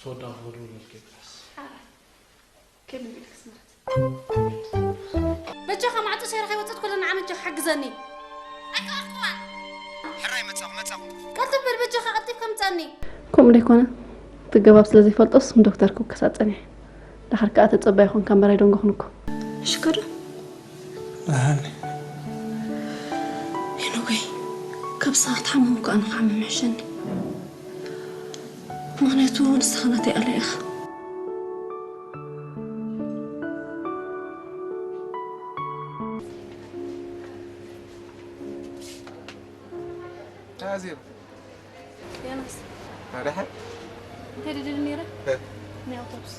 ተወዳ ክብሉ ልክብስ ከመይ ኢልክስ ማለት በጃኻ ማዕጾ ሰይረ ከይወፅት ኩለን ዓመት ጃኻ ሓግዘኒ። ኣይከኣልኩዋን። ሕራይ መጻኹ፣ መጻኹ። ቀልጥፍ በል በጃኻ ቀልጢፍካ ምጻኒ። ከምኡ ደይኮነ፣ እቲ ገባብ ስለ ዘይፈልጦስ ንዶክተር ክውከሳ ጸኒሐ። ደሓር ከኣ ተጸባይ ኾንካ እምበር ኣይደንጎኹን እኮ። እሺ ከዶ። ደሓን። ሄኖከይ፣ ካብ ንስኻ ክትሓምም እኮ ኣነ ክሓምም ይሕሸኒ። ምኽንያቱ ንስኻ ናተይ ኣለ ኢኻ። ኣዜብ። ዮናስ። ኣደሓ? እንታይ ደደሊ ነይረ? እ። ናይ ኣውቶቡስ።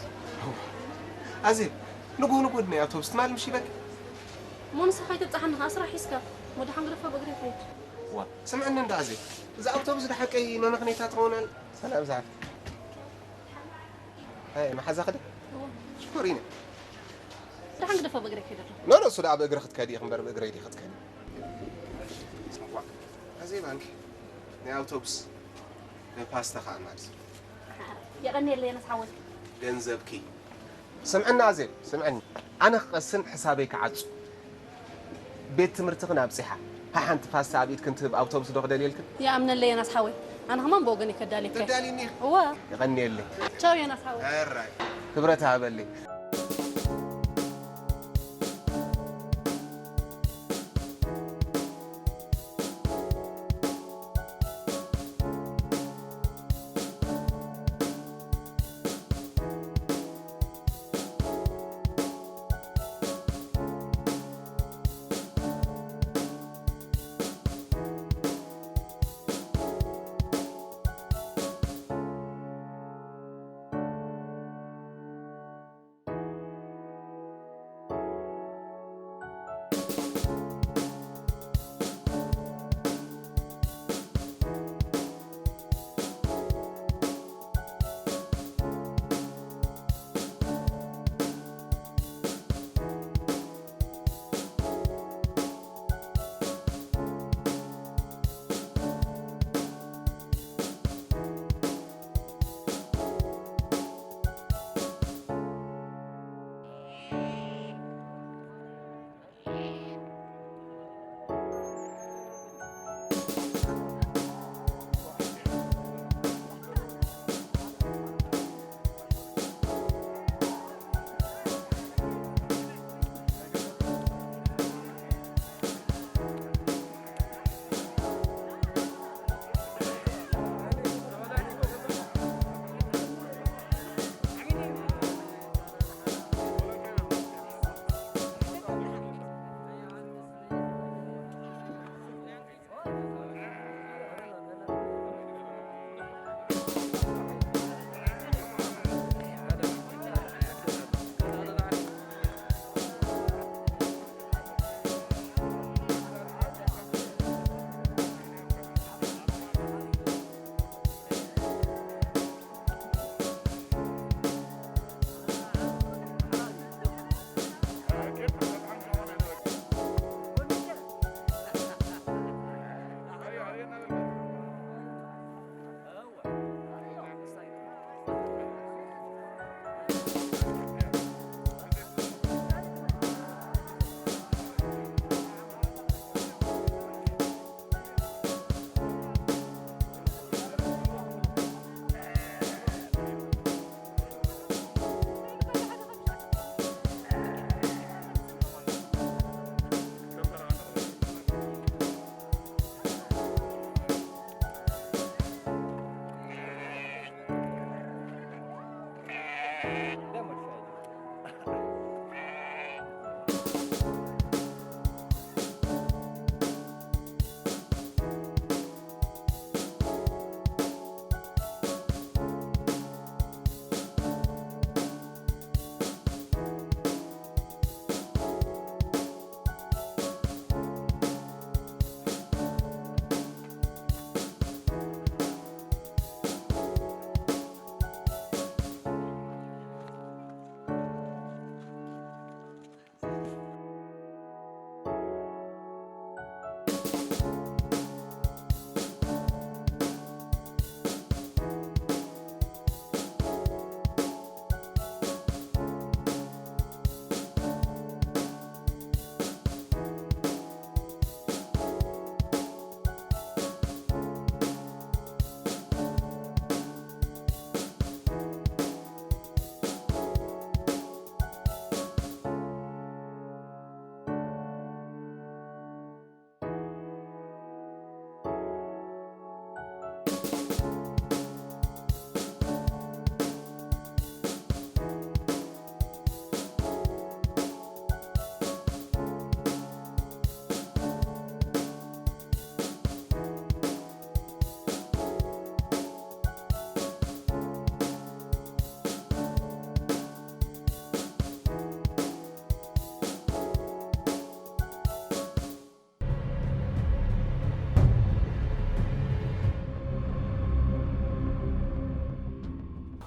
ኣዜብ፣ ንግሆ ንግሆ ናይ ኣውቶቡስ ትማሊ ምሽ ይበል? እሞ ንስኻ ከይተብጽሓኒ ኸዓ ስራሕ ሒዝካ። እሞ ደሓን ግደፋ ብእግሪ ይኸይድ። ዋ፣ ስምዕኒ እንዳ ኣዜብ። እዛ ኣውቶቡስ ደሓቀይ መመኽነይታ ትኸውን ኣላ። ሰላም ዝሓፍቲ። ኣይ፣ መሓዛ ኸደ? እዎ። ሽኮሪና። ደሓን ግደፋ ብእግሪ ይኸይድ ኣሎ። ኖ፣ ኖ፣ እሱ ደኣ ብእግሪ ክትከዲ ኢኺ እምበር ብእግረይ ዲኺ ክትከዲ? ኣዜብ ኣንኪ ናይ ኣውቶቡስ ንፓስታ ከኣ ማለት እዩ። የቐንየለይ ዮናስ ሓወይ። ገንዘብኪ። ስምዕኒ ኣዜብ፣ ስምዕኒ። ኣነ ክቐስን ሕሳበይ ክዓጹ። ቤት ትምህርትኽን ኣብጺሓ። ሃሓንቲ ፓስታ ኣብ ኢድክን ትህብ ኣውቶቡስ ዶ ክደልየልክን? ይኣምነለይ ዮናስ ሓወይ። ኣነ ከማን ብወገነይ ከዳልየካ እየ። ተዳልይኒ ኢኺ? እወ። የቐንየለይ። ቻው ዮናስ ሓወይ። ሕራይ። ክብረት ሃበለይ።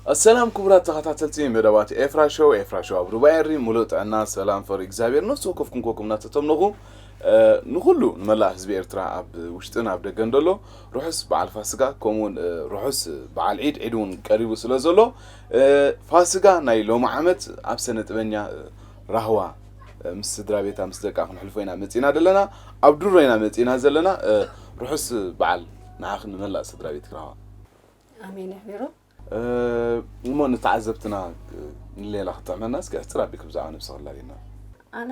ኣሰላም ክቡራት ተኸታተልቲ መደባት ኤፍራ ሾው፣ ኤፍራ ሾው ኣብ ሩባ ኤሪ፣ ሙሉእ ጥዕና፣ ሰላም፣ ፍቕሪ እግዚኣብሔር ነፍሲ ወከፍኩም ኮኩም እናተተምነኹ፣ እ፣ ንኹሉ ንመላእ ህዝቢ ኤርትራ ኣብ ውሽጥን ኣብ ደገን ዘሎ ርሑስ በዓል ፋስጋ፣ ከምኡውን፣ እ፣ ርሑስ በዓል ዒድ፣ ዒድ እውን ቀሪቡ ስለ ዘሎ፣ እ፣ ፋስጋ ናይ ሎሚ ዓመት ኣብ ስነ ጥበበኛ፣ እ፣ ራህዋ፣ እ፣ ምስ ስድራ ቤታ ምስ ደቃ ክንሕልፎ ኢና መጺና ዘለና። ኣብ ድሮ ኢና መጺና ዘለና። እ፣ ርሑስ በዓል ንዓኽን ንመላእ ስድራ ቤትኪ ራህዋ። ኣሜን የሕቢሩ። እ፣ እሞ ንተዓዘብትና፣ እ፣ ንሌላ ክትጥዕመና እስኪ ኣሕጽር ኣቢልኪ ብዛዕባ ነብስኺ ኣላልይና። ኣነ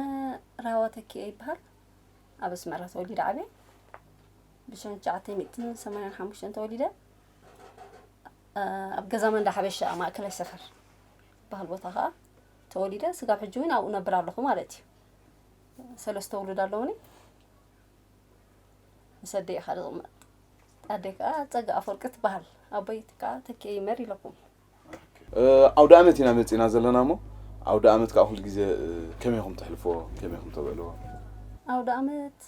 ራህዋ ተኪኤ ይበሃል። ኣብ ኣስመራ ተወሊደ ዓብየ። ብሽሕን ትሽዓተ ሚእትን ሰማንያን ሓሙሽተን ተወሊደ። እ፣ ኣብ ገዛ መንዳ ሓበሻ ማእከላይ ሰፈር ዝበሃል ቦታ ኸኣ ተወሊደ። ስጋብ ሕጂ እውን ኣብኡ እነብር ኣለኹ ማለት እዩ። ሰለስተ ውሉድ ኣለዉኒ። ምስ ኣደይ ኢኻ ዝቕመጥ። ኣደይ ከኣ ጸጋ ኣፈወርቂ ትበሃል። ኣቦይ ከኣ ተኪኤ ይመር ኢለኩም። እ፣ ኣውደ ኣመት ኢና መጺና ዘለና እሞ፣ ኣውደ ኣመት ከኣ ኩሉ ግዜ፣ እ፣ ከመይ ኢኹም ተሕልፎ? ከመይ ኢኹም ተብዕልዎ? ኣውደ ኣመት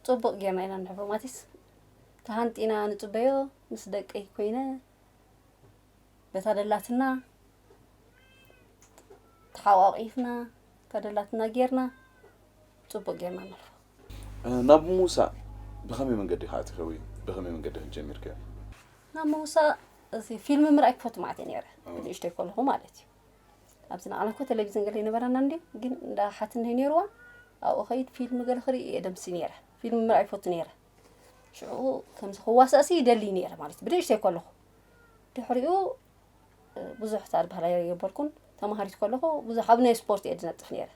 ጽቡቕ ጌርና ኢና ንሕልፎ። ማቲስ፣ ተሃንጢና ንጽበዮ፣ ምስ ደቀይ ኮይነ፣ በታ ደላትና ተሓቋቒፍና፣ እታ ደላትና ጌርና፣ ጽቡቕ ጌርና ነሕልፎ። እ፣ ናብ ምውሳእ ብኸመይ መንገዲ ኢኻ ኣቲኺ ወይ ብኸመይ መንገዲ ኢኺ ጀሚርክዮ? ናብ ምውሳእ፣ እዚ ፊልም ምርኣይ ክፈቱ ማለት እየ ነይረ፣ እ። ብንእሽተይ ከለኹ ማለት እዩ። ኣብዚ ንዓና እኮ ቴሌቪዝን ገለ ኣይነበረናን ድዩ? ግን እንዳ ሓትነይ ነይርዋ፣ ኣብኡ ኸይድ ፊልም ገለ ክርኢ እየ ደምሲ ነይረ። ፊልም ምርኣይ ይፈቱ ነይረ። ሽዑ ከምዚ ክዋሳእሲ ይደሊ ነይረ ማለት እዩ፣ ብንእሽተይ ከለኹ። ድሕሪኡ፣ እ፣ ብዙሕ ታድባህላ የበልኩን። ተማሃሪት ከለኹ ብዙሕ ኣብ ናይ ስፖርት እየ ዝነጥፍ ነይረ።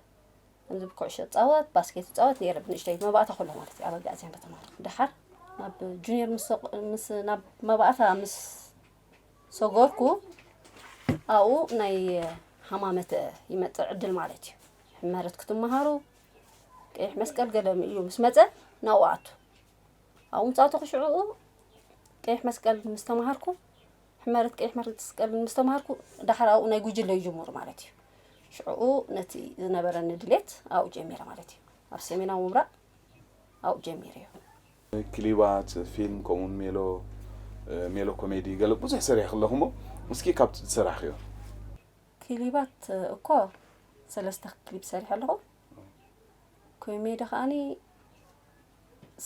ከምዚ ብኩዕሾ እጻወት፣ ባስኬት እጻወት ነይረ ብንእሽተይ መባእታ ከለኹ ማለት እዩ፣ ኣብ ኣጋእዝያን ከተማሃርኩ። ደሓር ናብ ጁኒየር ምስ ሰቕ-፣ ምስ፣ ናብ መባእታ ምስ ሰገርኩ፣ ኣብኡ ናይ ሃማመተ ይመጽእ ዕድል ማለት እዩ። ሕመረት ክትመሃሩ፣ ቀይሕ መስቀል ገለ ኢሉ ምስ መጸ፣ ናብኡ ኣቱ። ኣብኡ ምስ ኣተኹ ሽዕኡ ቀይሕ መስቀል ምስ ተማሃርኩ፣ ሕመረት ቀይሕ መስቀል ምስ ተማሃርኩ፣ ደሓር ኣብኡ ናይ ጉጅለ ይጅምሩ ማለት እዩ። ሽዕኡ ነቲ ዝነበረኒ ድሌት ኣብኡ ጀሚረ ማለት እዩ። ኣብ ሰሜናዊ ምብራቕ ኣብኡ ጀሚረ እዩ። ክሊባት፣ ፊልም፣ ከምኡውን ሜሎ፣ እ፣ ሜሎ ኮሜዲ፣ ገለ ብዙሕ ሰሪሕኪ ኣለኹ እሞ፣ እስኪ ካብቲ ዝሰራሕክዮ። ክሊባት እኮ ሰለስተ ክሊፕ ሰሪሐ ኣለኹ። ኮሜዲ ከኣኒ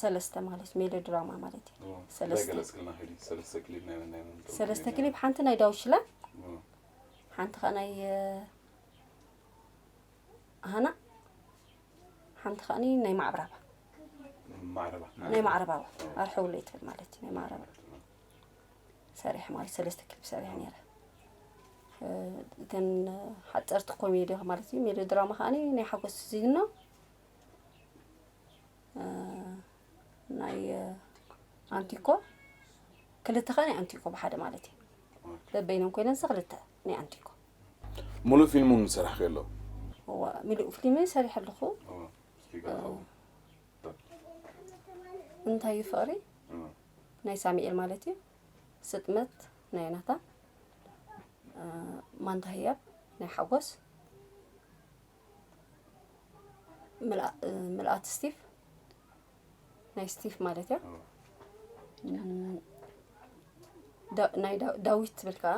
ሰለስተ ማለት ሜሎ ድራማ ማለት እዩ። ኦ፣ ሰለስተ። እንታይ ገለጽክልና? ሄዲ፣ ሰለስተ ክሊፕ ናይ መን ናይ መን? ሰለስተ ክሊፕ፣ ሓንቲ ናይ ዳዊት ሽላ፣ ኦ። ሓንቲ ከኣ ናይ፣ እ፣ ሃና፣ ሓንቲ ከኣኒ ናይ ማዕብራባ። ማዕረባ። ናይ ማዕረባዋ። ኦ። ኣርሐውለይ ትብል ማለት እዩ፣ ናይ ማዕረባ። ሰሪሐ ማለት ሰለስተ ክሊፕ ሰሪሐ ነይረ። እ፣ እተን ሓፀርቲ ኮሜዲ ማለት እዩ፣ ሜሎ ድራማ ከኣኒ ናይ ሓጎስ ሲዝኖ፣ እ፣ ናይ፣ እ፣ ኣንቲኮ፣ ክልተ ከኣ ናይ ኣንቲኮ ብሓደ ማለት እዩ። ኦኬ። በበይነን ኮይነን ሲ ክልተ ናይ ኣንቲኮ። ሙሉእ ፊልም እውን ዝሰራሕክዮ ኣሎ? እዋ፣ ሙሉእ ፊልም ሰሪሐ ኣለኹ። እዋ፣ እስኪ ገለ እ፣ እንታይ እዩ ፍቕሪ? እዋ። ናይ ሳሙኤል ማለት እዩ። ስጥመት ናይ ናታ፣ እ፣ ማንታ ህያብ ናይ ሓጎስ፣ ምልኣ-፣ እ፣ ምልኣት ስቲፍ ናይ ስቲፍ ማለት እያ። እዋ። እም፣ ዳ-፣ ናይ ዳ-፣ ዳዊት ትብል ከኣ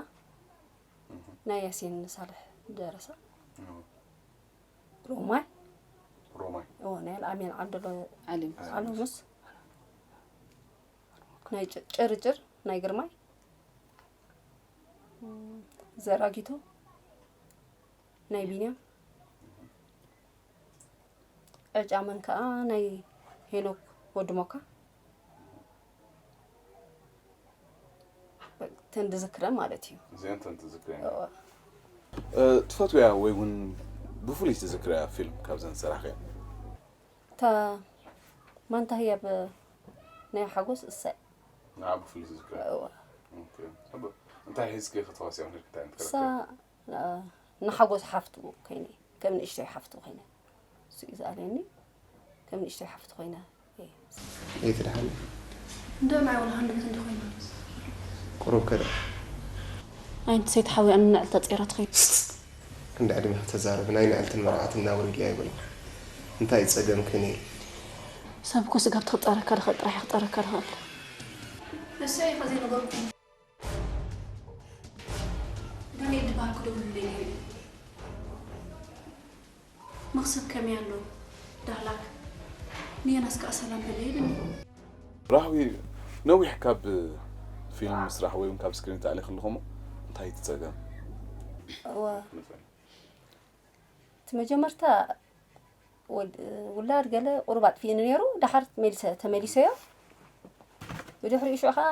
እህ። ናይ ያሲን ሳልሕ ደረሳ። እዋ። ሮማይ። ሮማይ። እዎ፣ ናይ ኣልኣሚን ዓብደሎ ዓሊ። ዓሊ ሙስ። ናይ ጭ-፣ ጭርጭር ናይ ግርማይ። ዘራጊቶ ናይ ቢንያም። ዕጫመን ከኣ ናይ ሄኖክ ወዲ ሞካ። እተን ዝዝክረን ማለት እዩ። እዚኣን እተን ትዝክረን። እወ። እ፣ ትፈትውያ ወይ እውን ብፍሉይ ትዝክርያ ፊልም ካብዘን ዝሰራሕክየን? እታ ማንታ ህያብ ናይ ሓጎስ እሳይ። ንዓ ብፍሉይ ትዝክርያ? እወ። ኦኬ። ሕቡ፣ እንታይ ሒዝኪ ክትዋስያ ነይርኪ? እንታይ ዓይነት እሳ፣ ካራክተር? እ፣ ንሓጎስ ሓፍቱ ኮይነ፣ ከም ንእሽተይ ሓፍቱ ኮይነ። እሱ እዩ ዝኣልየኒ። ከም ንእሽተይ ሓፍቱ ኮይነ እየ። የትድሓን? እንዶ ማይ ወላ ክንዲ ክንዲ ኮይና። ቁሩብ ከደ። ኣይንቲ ሰይቲ ሓውያ ንንዕልታ ጸይራ ትኸይድ። ክንዲ ዕድሜ ከተዛረብ ናይ ንዕልትን መርዓትን እናወረድ እያ ይብል። እንታይ እዩ ጸገምኪ ነይሩ? ሰብ እኮ ስጋብ ትኽጸረካ ድኽእል ጥራሕ እዩ ክጸረካ ድኽእል። እሱ እዩ ከዘይ ነገርኩም። ክደውልለይ ነይሩ እዩ። መኽሰብ ከመይ ኣሎ ዳህላክ? ንየናስ ከኣ ሰላም በለይ ኢሉኒ። ራህዊ፣ ነዊሕ ካብ ፊልም ምስራሕ ወይ እውን ካብ ስክሪን ተኣሊኽልኹሞ እንታይ ትጸገም? እወ እቲ መጀመርታ ወድ- ውላድ ገለ ቁሩብ ኣጥፊእኒ ነይሩ። ደሓር መሊሰ ተመሊሰዮ። ብድሕሪኡ ሽዑ ከዓ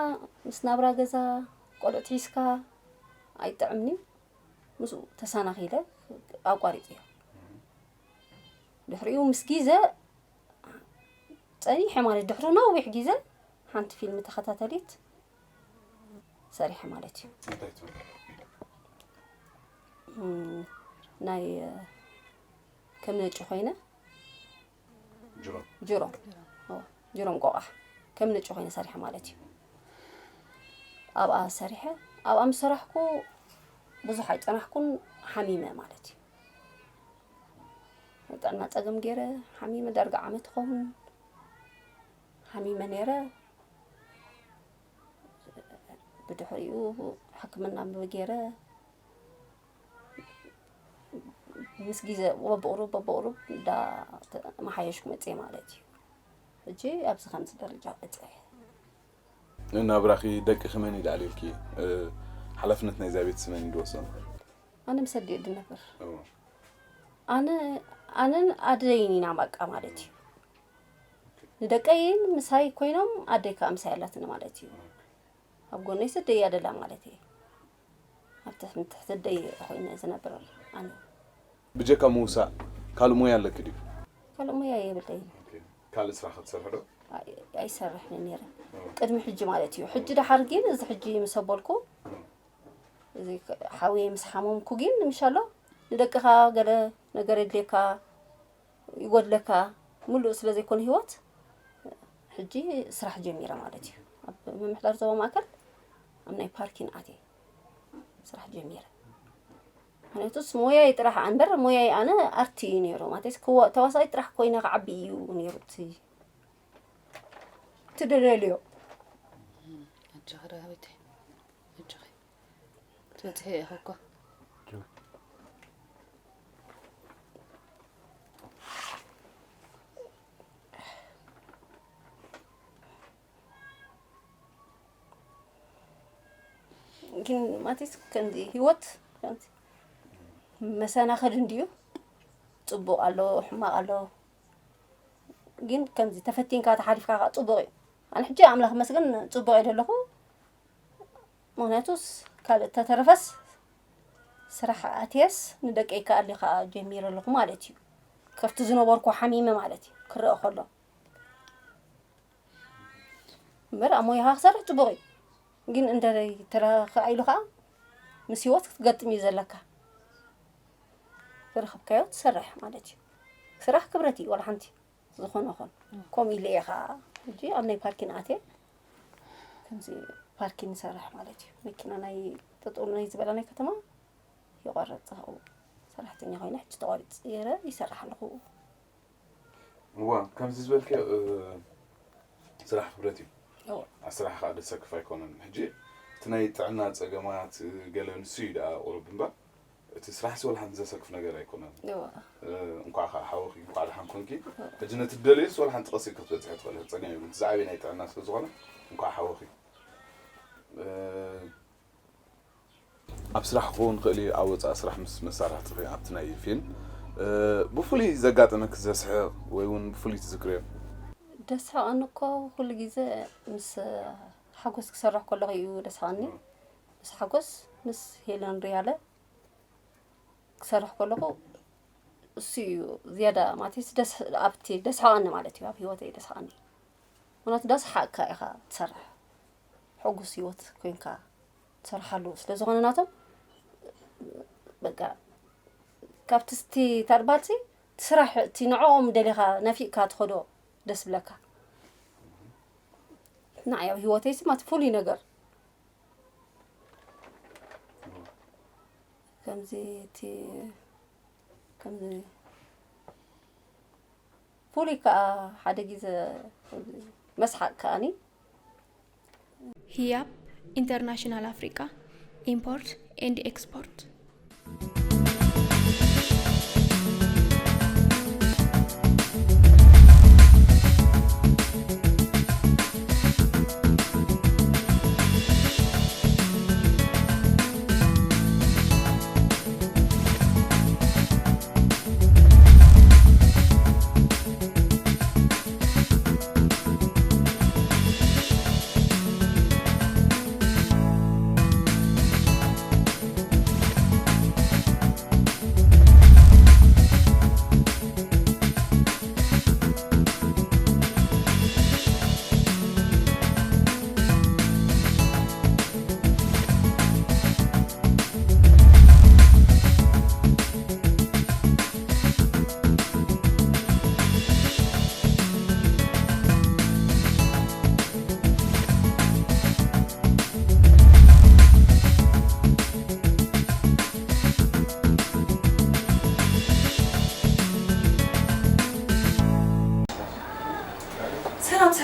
ምስ ናብራ ገዛ ቆልዑት ሒዝካ ኣይጥዕምኒ። ምስኡ ተሰናኺለ ኣቋሪፀዮ። ድሕሪኡ ምስ ግዜ ፀኒሐ ማለት ድሕሪ ነዊሕ ግዜ ሓንቲ ፊልም ተኸታተሊት ሰሪሐ ማለት እዩ። እንታይ ትብል? እም፣ ናይ ከም ነጭ ኮይነ ጅሮ ጅሮም ኦ፣ ጅሮም ቆቋሕ ከም ነጭ ኮይነ ሰሪሐ ማለት እዩ። ኣብኣ ሰሪሐ ኣብኣ ምስ ሰራሕኩ ብዙሕ ኣይፀናሕኩን፣ ሓሚመ ማለት እዩ። ጥዕና ፀገም ገይረ ሓሚመ ዳርጋ ዓመት ይኸውን ሓሚመ ነይረ። ብድሕሪኡ ሕክምና ገይረ ምስ ግዜ በብቑሩብ በብቑሩብ እንዳመሓየሽኩ መፅየ ማለት እዩ። ሕጂ ኣብዚ ከምዚ ደረጃ በፅሐ። ናብራኺ ደቅኺ መን እዩ ደኣልዩልኪ? ሓላፍነት ናይዛ ቤት መን እዩ ዝወሰኖ? ኣነ ምስ ኣዲኡ ድነብር። ኣነ ኣነን ኣደይን ኢና በቃ ማለት እዩ። ንደቀይን ምሳይ ኮይኖም ኣደይ ከዓ ምሳይ ኣላትኒ ማለት እዩ። ኣብ ጎነይ ስደይ እያ ደላ ማለት እየ። ኣብ ትሕቲ ትሕቲ ኣደይ ኮይነ ዝነብር ኣነ። ብጀካ ምውሳእ ካልእ ሞያ ኣለኪ ድዩ? ካልእ ሞያ የብለይን። ካልእ ስራሕ ክትሰርሒ ዶ? ኣይ- ኣይሰርሕን ነይረ ቅድሚ ሕጂ ማለት እዩ። ሕጂ ደሓር ግን እዚ ሕጂ ምስ ኣበልኩ እዚ ሓውየ ምስ ሓመምኩ ግን ምሻሎ ንደቅኻ ገለ ነገር የድልየካ ይጎድለካ ምሉእ ስለ ዘይኮነ ህይወት ሕጂ ስራሕ ጀሚረ ማለት እዩ። ኣብ ምምሕዳር ዞባ ማእከል ኣብ ናይ ፓርኪን ኣትየ ስራሕ ጀሚረ። ምክንያቱስ ሞያይ ጥራሕ እምበር ሞያይ ኣነ ኣርቲ እዩ ነይሩ ማለት ክዋ- ተዋሳኣይ ጥራሕ ኮይነ ክዓቢ እዩ ነይሩ እቲ እቲ ደደልዮ ኣጆኺ ረሃዊተይ ኣጆኺ ትበፅሒ ኢኺ እኮ ግን ማቲስ ከምዚ ህይወት ከምዚ መሰናኸል እንድዩ። ፅቡቅ ኣሎ ሕማቅ ኣሎ። ግን ከምዚ ተፈቲንካ ተሓሊፍካ ከዓ ፅቡቅ እዩ። ኣነ ሕጂ ኣምላኽ መስገን ፅቡቅ እየ ዘለኹ። ምክንያቱስ ካልእ ተተረፈስ ስራሕ ኣትየስ ንደቀይ ከኣሊ ከዓ ጀሚረ ኣለኹ ማለት እዩ። ከፍቲ ዝነበርኩ ሓሚመ ማለት እዩ ክረአ ከሎ እምበር ኣብ ሞያኻ ክሰርሕ ፅቡቕ እዩ። ግን እንተ ተረኽኣኢሉ ከዓ ምስ ህይወት ክትገጥም እዩ ዘለካ። ዝረኸብካዮ ትሰርሕ ማለት እዩ። ስራሕ ክብረት እዩ ዋላ ሓንቲ ዝኾነ ኾን ከምኡ ኢለ እየ ከዓ ሕጂ ኣብ ናይ ፓርኪን ኣትየ ከምዚ ፓርኪን ይሰርሕ ማለት እዩ። መኪና ናይ ጠጠው ናይ ዝበላ ናይ ከተማ ይቆረፅ ካብኡ ሰራሕተኛ ኮይነ ሕጂ ተቋሪፅ ገይረ ይሰርሕ ኣለኹ። እዋ ከምዚ ዝበልክዮ ስራሕ ክብረት እዩ። ኣብ ስራሕ ከዓ ደሰክፍ ኣይኮነን። ሕጂ እቲ ናይ ጥዕና ፀገማት ገለ ንሱ እዩ ደኣ ቁሩብ እምበር እቲ ስራሕ ሲ ወላ ሓንቲ ዘሰክፍ ነገር ኣይኮነን። እንኳዕ ከዓ ሓወኺ እንኳዕ ደሓን ኮንኪ። ሕጂ ነቲ ደልዮስ ወላ ሓንቲ ቀስ ኢልኪ ክትበፅሒ ትኽእሊ ፀገም የብሉን። እቲ ዝዓበየ ናይ ጥዕና ስለ ዝኾነ እንኳዕ ሓወኺ። ኣብ ስራሕ ክኸውን ይኽእል እዩ ኣብ ወፃኢ ስራሕ ምስ መሳርሕትኺ ኣብቲ ናይ ፊልም ብፍሉይ ዘጋጠመኪ ዘስሕቕ ወይ እውን ብፍሉይ ትዝክርዮ? ደስሕቐኒ እኮ ኩሉ ግዜ ምስ ሓጎስ ክሰርሕ ከለኹ እዩ ደስሕቐኒ። ምስ ሓጎስ ምስ ሄለን ሪያለ ክሰርሕ ከለኹ እሱ እዩ ዝያዳ ማለት ደስ ኣብቲ ደስሕቐኒ ማለት እዩ ኣብ ህይወተይ ደስሕቐኒ። ምክንያቱ ዳስሓቅካ ኢኻ ትሰርሕ ሕጉስ ህይወት ኮይንካ ትሰርሓሉ ስለ ዝኾነ ናቶም በቃ ካብቲ ስቲ ታድባልሲ ስራሕ እቲ ንዕኦም ደሊኻ ናፊቅካ ትኸዶ ደስ ብለካ። ንዓይ ኣብ ህይወተይ ሲ ማለት ፍሉይ ነገር ከምዚ እቲ ከምዚ ፍሉይ ከዓ ሓደ ግዜ መስሓቅ ከዓኒ ህያብ ኢንተርናሽናል ኣፍሪቃ ኢምፖርት ኤንድ ኤክስፖርት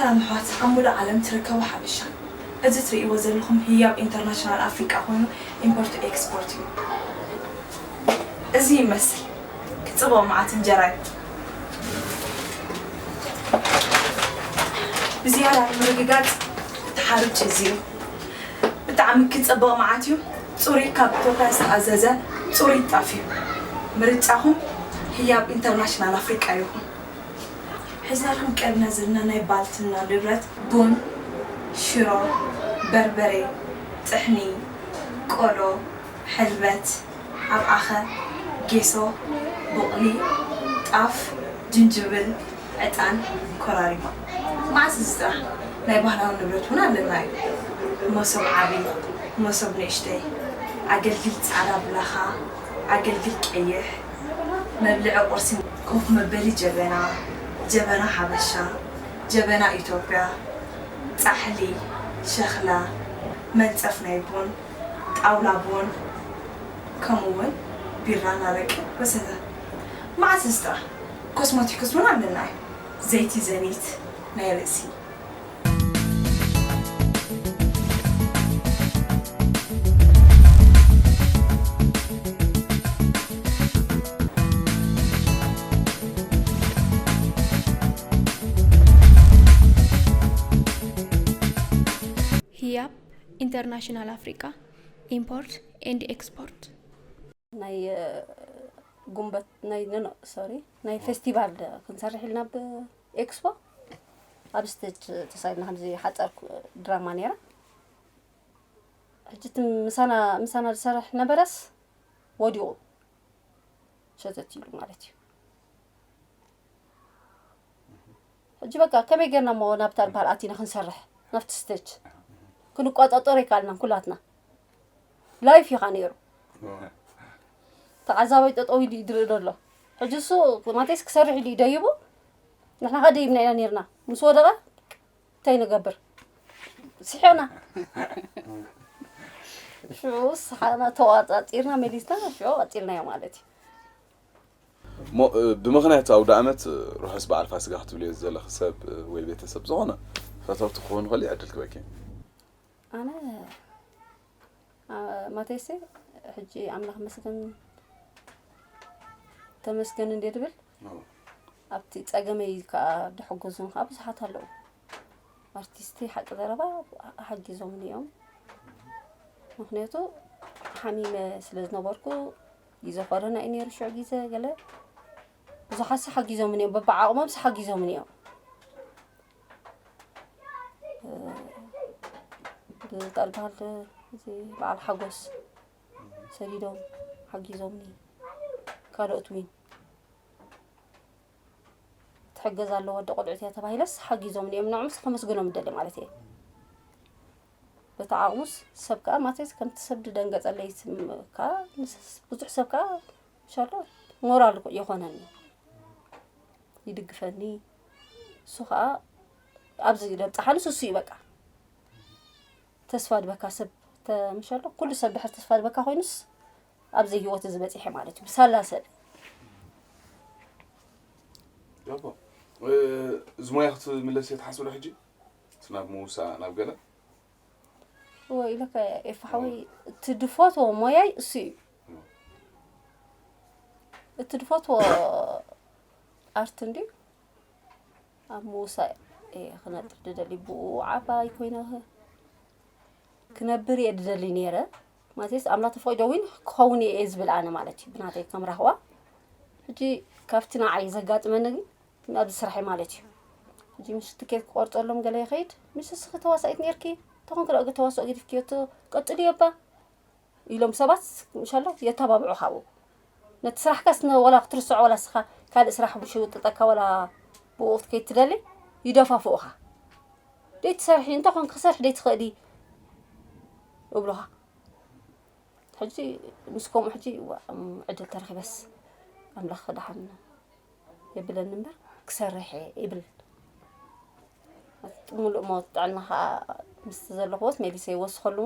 ኣሕዋት ኣብ ሙሉእ ዓለም ትርከቡ ሓበሻ፣ እዚ ትርእይዎ ዘለኹም ህያብ ኢንተርናሽናል ኣፍሪቃ ኮይኑ ኢምፖርት ኤክስፖርት እዩ። እዚ ይመስል ክጽብቕ መዓት እንጀራ እዩ። ብዝያዳ ንምርግጋጽ እቲ ሓሩጭ እዚ እዩ። ብጣዕሚ ክጽብቕ መዓት እዩ። ጽሩይ ካብ ኢትዮጵያ ዝተኣዘዘ ጽሩይ ጣፍ እዩ። ምርጫኹም ህያብ ኢንተርናሽናል ኣፍሪቃ ይኹን። ሒዝናልኩም ቀሪብና ዘለና ናይ ባልትና ንብረት ቡን፣ ሽሮ፣ በርበሬ፣ ጥሕኒ፣ ቆሎ፣ ሕልበት፣ ኣብዓኸ፣ ጌሶ፣ ቡቕሊ፣ ጣፍ፣ ጅንጅብል፣ ዕጣን፣ ኮራሪማ። መዓስ እዚ ጥራሕ ናይ ባህላዊ ንብረት እውን ኣለና እዩ። መሶብ ዓቢ፣ መሶብ ንእሽተይ፣ ኣገልግል ጻዕዳ ብላኻ፣ ኣገልግል ቀይሕ፣ መብልዒ ቁርሲ፣ ኮፍ መበሊ ጀበና፣ ጀበና ሓበሻ፣ ጀበና ኢትዮጵያ፣ ጻሕሊ፣ ሸኽላ፣ መንጸፍ ናይ ቡን፣ ጣውላ ቡን፣ ከምኡ እውን ቢራን ኣረቂ ወዘተ። መዓስ እዚ ጥራሕ ኮስሞቲክስ እውን ኣለና እዩ። ዘይቲ ዘኒት ናይ ርእሲ። ህያብ ኢንተርናሽናል ኣፍሪቃ ኢምፖርት ኤንድ ኤክስፖርት። ናይ ጉንበት ናይ ኖ ኖ ሶሪ ናይ ፌስቲቫል ክንሰርሕ ኢልና ብ ኤክስፖ ኣብ ስቴጅ ተሳኢልና ከምዚ ሓጻር ድራማ ነይራ። ሕጂ እቲ ምሳና ምሳና ዝሰርሕ ነበረስ ወዲቑ ሸተት ኢሉ ማለት እዩ። ሕጂ በቃ ከመይ ጌርና እሞ ናብታ ዝበሃል ኣቲና ክንሰርሕ ናብቲ ስቴጅ ክንቋጻጸሮ ኣይከኣልናን ኩላትና። ላይፍ ኢኻ ነይሩ። ተዓዛባይ ጠጠው ኢሉ ይድርኢ ዘሎ። ሕጂ እሱ ማቴስ ክሰርሕ ኢሉ ይደይቡ ንሕና ከ ደይብና ኢና ነይርና። ምስ ወደቐ እንታይ ንገብር? ስሒቕና። ሽዑ ስሓቕና ተዋጻጺርና መሊስና ሽዑ ቀጺልናዮ ማለት እዩ። እሞ ብመኽንያት ኣውደ ኣመት ርሑስ በዓል ፋሲጋ ክትብልዮ ዝደለኺ ሰብ ወይ ቤተሰብ ዝኾነ ፈተውቲ ክኾኑ ከልዩ ዕድል ክበኪ። ኣነ ማቴሴ ሕጂ ኣምላኽ መስገን ተመስገን እንዴ ድብል ኣብቲ ጸገመይ ከዓ ድሕግዙን ከዓ ብዙሓት ኣለዉ። ኣርቲስቲ ሓቂ ዘረባ ሓጊዞምኒ እዮም። ምኽንያቱ ሓሚመ ስለ ዝነበርኩ ግዜ ኮረና እዩ ነይሩ ሽዑ ግዜ ገለ ብዙሓት ሓጊዞምኒ እዮም። በብዓቕሞም ሓጊዞምኒ እዮም። ብጣል በሃል እዚ በዓል ሓጎስ ሰዲዶም ሓጊዞምኒ ካልኦት ዊን ትሕገዝ ኣለዋ ኣደ ቆልዑት እያ ተባሂለስ ሓጊዞምኒ እዮም። ንዕምስ ከመስግኖም እደሊ ማለት እየ። በቲ ዓቕሙስ ሰብ ከኣ ማቴስ ከምቲ ሰብ ድደንገጸለይ ከኣ ብዙሕ ሰብ ከኣ ሻሎ ሞራል ይኾነኒ ይድግፈኒ። እሱ ከኣ ኣብዚ ለብጽሓንስ እሱ እዩ በቃ ተስፋ ድበካ ሰብ ተምሻሎ ኩሉ ሰብ ድሕር ተስፋ ድበካ ኮይኑስ ኣብዚ ህይወት እዚ በጺሐ ማለት እዩ ብሳላ ሰብ ያባ እዚ ሞያ ክትምለስ እየ ትሓስብ ዶ ሕጂ እቲ ናብ ምውሳእ ናብ ገለ እወ ኢለካ ኤፋ ሓወይ እቲ ድፈትዎ ሞያይ እሱ እዩ እቲ ድፈትዎ ኣርት እንድዩ ኣብ ምውሳእ እየ ክነጥፍ ድደሊ ብኡ ዓባይ ኮይነ ክነብር እየ ድደሊ ነይረ ማለትስ ኣምላኽ ተፈቒዶ እውን ክኸውን እየ ዝብል ኣነ ማለት እዩ ብናተይ ከም ራህዋ ሕጂ ካብቲ ንዓይ ዘጋጥመኒ ግን ኣብዚ ስራሐይ ማለት እዩ ሕጂ ምስ ትኬት ክቆርፀሎም ገለ ይኸይድ ምስ እስኺ ተዋሳኢት ነርኪ ተኾንክ ደኣ ተዋስኦ ገዲፍክዮ ቀጥልዮ እባ ኢሎም ሰባት ምሻሎ የተባብዑኻ ኣብኡ ነቲ ስራሕካስ ወላ ክትርስዖ ወላ እስኻ ካልእ ስራሕ ብሽውጥጠካ ወላ ብኡ ክትከይድ ትደሊ ይደፋፍኡኻ ደይትሰርሒ እንተኾንክ ክሰርሒ ደይትኽእሊ እብሉኻ ሕጂ ምስ ከምኡ ሕጂ ዕድል ተረኺበስ ኣምላኽ ክደሓን የብለኒ እምበር ክሰርሕ እየ ይብል። ምሉእ ሞት ጥዕና ከዓ ምስቲ ዘለኽዎስ መሊሰ ይወስኸሉ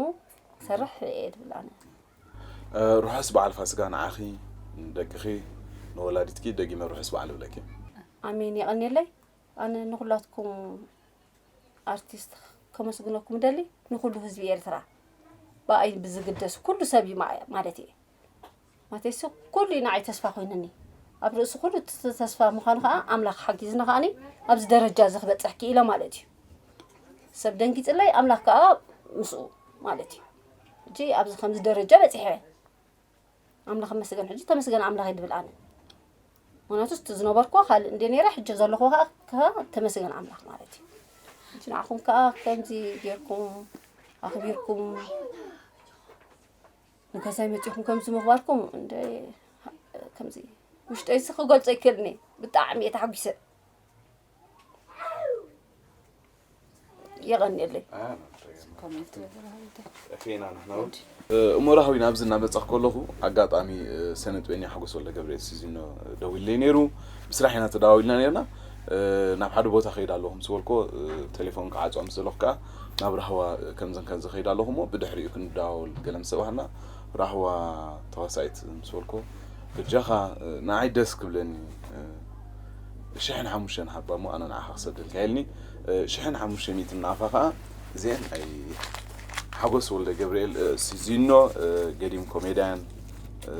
ክሰርሕ እየ ትብል ኣነ። ርሑስ በዓል ፋሲጋ ንዓኺ፣ ንደቅኺ፣ ንወላዲትኪ ደጊመ ርሑስ በዓል እብለኪ። ኣሜን የቐንየለይ። ኣነ ንኹላትኩም ኣርቲስት ከመስግነኩም ደሊ ንኹሉ ህዝቢ ኤርትራ ብኣይ ብዝግደስ ኩሉ ሰብ እዩ ማ- ማለት እየ። ማለትሲ ኩሉ እዩ ንዓይ ተስፋ ኮይኑኒ። ኣብ ርእሲ ኩሉ እቲ ተስፋ ምዃኑ ከዓ ኣምላኽ ሓጊዝና ከዓኒ ኣብዚ ደረጃ እዚ ክበፅሕ ክኢለ ማለት እዩ። ሰብ ደንጊፅለይ ኣምላኽ ከዓ ምስኡ ማለት እዩ። ሕጂ ኣብዚ ከምዚ ደረጃ በፂሐ ኣምላኽ መስገን ሕጂ ተመስገን ኣምላኽ ይብል ኣነ። ምክንያቱ እቲ ዝነበርኩ ካልእ እንደ ነይረ ሕጂ ዘለኹ ከዓ ከዓ ተመስገን ኣምላኽ ማለት እዩ። ሕጂ ንዓኹም ከዓ ከምዚ ጌርኩም ኣኽቢርኩም ንገዛይ መፂኹም ከምዚ ምኽባርኩም እንደ ከምዚ ውሽጠይሲ ክገልፆ ይክእልኒ። ብጣዕሚ እየ ተሓጒሰ። የቐንየለይ። ፌና ንሕና እውን እሞ ራህዊን ኣብዚ እናመጻኹ ከለኹ ኣጋጣሚ ሰነጥበኛ ሓጎስ ወልደ ገብርኤል ሲዚኖ ደዊለይ ነይሩ። ብስራሕ ኢና ተደዋዊልና ነርና። ናብ ሓደ ቦታ ከይድ ኣለኹ ምስ በልኮ ቴሌፎን ክዓፅዋ ምስ ዘለኹ ከዓ ናብ ራህዋ ከምዘን ከምዘ ከይድ ኣለኹ እሞ ብድሕሪኡ ክንደዋወል ገለ ምስ ተባህልና ራህዋ ተዋሳኢት ምስ በልኮ በጃኻ ንዓይ ደስ ክብለኒ ሽሕን ሓሙሽተን ሃባ እሞ ኣነ ንዓኻ ክሰደልካ ኢልኒ። ሽሕን ሓሙሽተ ሚእትን ንኣኻ ከዓ እዚአን ናይ ሓጎስ ወልደ ገብርኤል ሲዚኖ ገዲም ኮሜድያን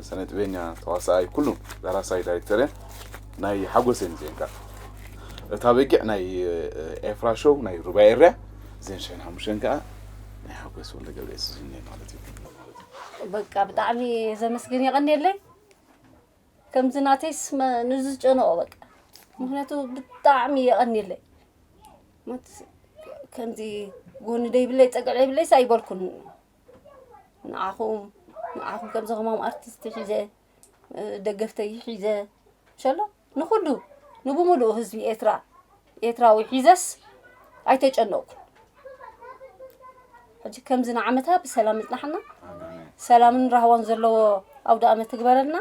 ሰነጥበኛ ተዋሳኣይ ኩሉ ዳራሳይ ዳይሬክተር እየን ናይ ሓጎስ እየን እዚአን ከዓ እታ በጊዕ ናይ ኤፍራ ሾው ናይ ሩባ ኤርያ እዚአን ሽሕን ሓሙሽተን ከዓ ናይ ሓጎስ ወልደ ገብርኤል ሲዚኖ እየን ማለት እዩ። በቃ ብጣዕሚ ዘመስግን የቐንየለይ። ከምዚ ናተይስ ንዝጨነቆ በቃ ምክንያቱ ብጣዕሚ የቐንየለይ። ከምዚ ጎኒ ደይብለይ ፀግዕ ደይብለይስ ኣይበልኩን። ንዓኹም ንዓኹም ከምዚ ከማም ኣርቲስት ሒዘ ደገፍተይ ሒዘ ሸሎ ንኩሉ ንብሙሉኡ ህዝቢ ኤርትራ ኤርትራዊ ሒዘስ ኣይተጨነቕኩን። ሕጂ ከምዚ ንዓመታ ብሰላም ይጽናሕና፣ ሰላምን ራህዋን ዘለዎ ኣውደ ኣመት ትግበረልና።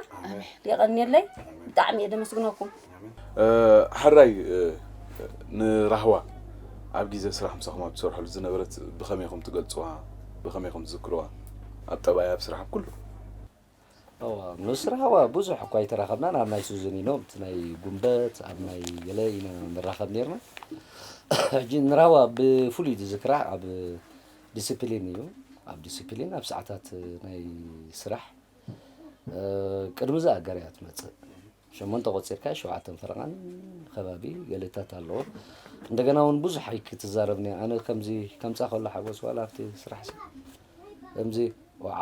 የቐንየለይ፣ ብጣዕሚ እየ ደመስግነኩም። ሕራይ ንራህዋ ኣብ ግዜ ስራሕ ምሳኹም ኣብ ትሰርሐሉ ዝነበረት ብኸመይ ኢኹም ትገልፅዋ? ብኸመይ ኢኹም ትዝክርዋ? ኣብ ጠባይ ኣብ ስራሕ ኣብ ኩሉ እዋ ምስ ራህዋ ብዙሕ እኳ ኣይተራኸብናን ኣብ ናይ ሱዝን ኢኖ ኣብቲ ናይ ጉንበት ኣብ ናይ ገለ ኢና ንራኸብ ነርና። ሕጂ ንራህዋ ብፍሉይ ዝዝክራ ኣብ ዲስፕሊን እዩ። ኣብ ዲስፕሊን ኣብ ሰዓታት ናይ ስራሕ ቅድሚ ዝኣገር እያ ትመፅእ። ሸሞንተ ቆፂርካ ሸውዓተን ፈረቓን ከባቢ ገለታት ኣለዎ። እንደገና እውን ብዙሕ ኣይክትዛረብኒ ኣነ ከምዚ ከምፃ ከሎ ሓጎስ ዋላ ኣብቲ ስራሕ ከምዚ